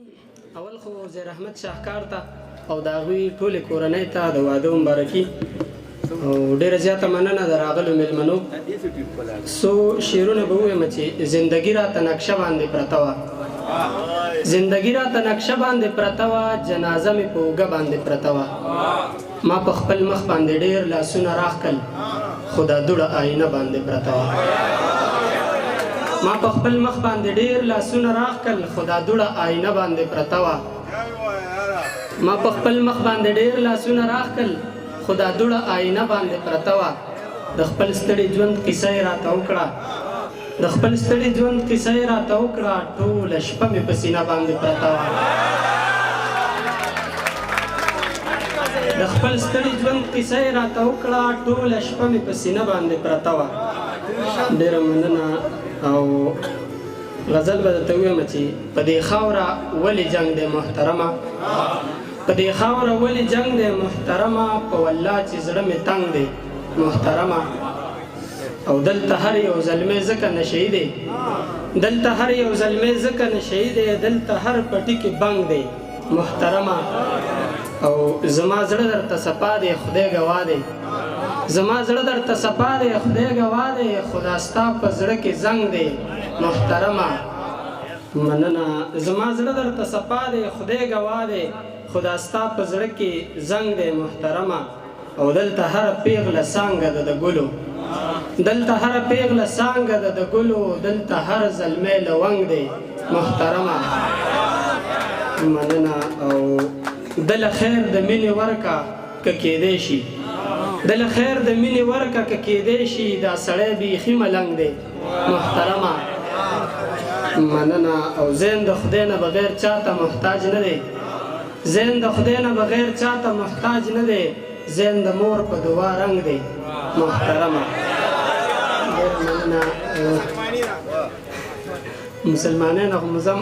اول خو زیر احمد شاهکار ته او د هغوی ټولې کورنۍ ته د واده مبارکي او ډېره زیاته مننه د راغلو مېلمنو. څو شعرونه به ووایم چې زندګي راته نقشه باندې پرته وه، زندګي راته نقشه باندې پرته وه، جنازه مې په اوږه باندې پرته وه. ما په خپل مخ باندې ډېر لاسونه راښکل، خو دا دوړه آینه باندې پرته وه. ما په خپل مخ باندې ډېر لاسونه راښکل، خو دا دوړه آینه باندې پرته وه. ما په خپل مخ باندې ډېر لاسونه راښکل، خو دا دوړه آینه باندې پرته وه. د خپل ستړي ژوند قصه یې راته وکړه، د خپل ستړي ژوند قصه یې راته وکړه، ټوله شپه مې په سینه باندې پرته وه. د خپل ستړي ژوند قصه یې راته وکړه، ټوله شپه مې په سینه باندې پرته وه. ډېره مننه. او غزل به درته ووایم چې په دې خاوره ولې جنګ دی محترمه، په دې خاوره ولې جنګ دی محترمه، په والله چې زړه مې تنګ دی محترمه. او دلته هر یو زلمی ځکه نشهیي دی، دلته هر یو زلمی ځکه نشهیي دی، دلته هر پټي کې بنګ دی محترمه. او زما زړه درته صفا دی خدای ګواه دی، زما زړه درته صفا دی خدای ګواه دی، خدا ستا په زړه کې زنګ دی محترمه. مننه. زما زړه درته صفا دی خدای ګواه دی، خدا ستا په زړه کې زنګ دی محترمه. او دلته هره پیغله څانګه ده د ګلو، دلته هره پیغله څانګه ده د ګلو، دلته هر زلمی لونګ دی محترمه. مننه. او دله خیر د مینې ورکه که کېدی شي، دله خیر د مینې ورکه که کېدی شي، دا سړی بیخي ملنګ دی محترمه. مننه. او زین د خدای نه بغیر چاته محتاج نه دی، زین د خدای نه بغیر چاته محتاج نه دی، زین د مور په دعا رنګ دی محترمه. ډېره مننه. مسلمانان خو مزم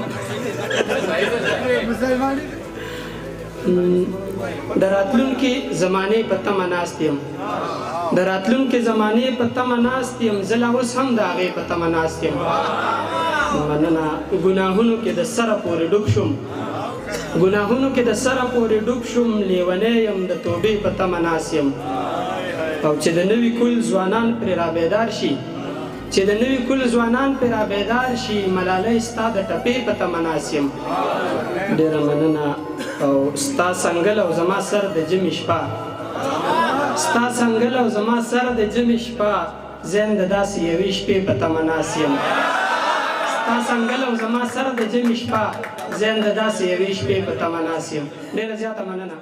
د راتلونکي زمانې په تمه ناست یم، د راتلونکي زمانې په تمه ناست یم، زه لا اوس هم د هغې په تمه ناست یم. مننه. ګناهونو کې د سره پورې ډوب شوم، ګناهونو کې د سره پورې ډوب شوم، لیونی یم د توبې په تمه ناست یم. او چې د نوي کل ځوانان پرې رابیدار شي، چې د نوي کل ځوانان پرې رابیدار شي، ملالۍ ستا د ټپې په تمه ناست یم. ډېره مننه. او ستا څنګل او زما سر د جمعې شپه، ستا څنګل او زما سر د جمعې شپه، زه هم د داسې یوې شپې په تمه ناست یم. ستا څنګل او زما سر د جمعې شپه، زه هم د داسې یوې شپې په تمه ناست یم. ډېره زیاته مننه.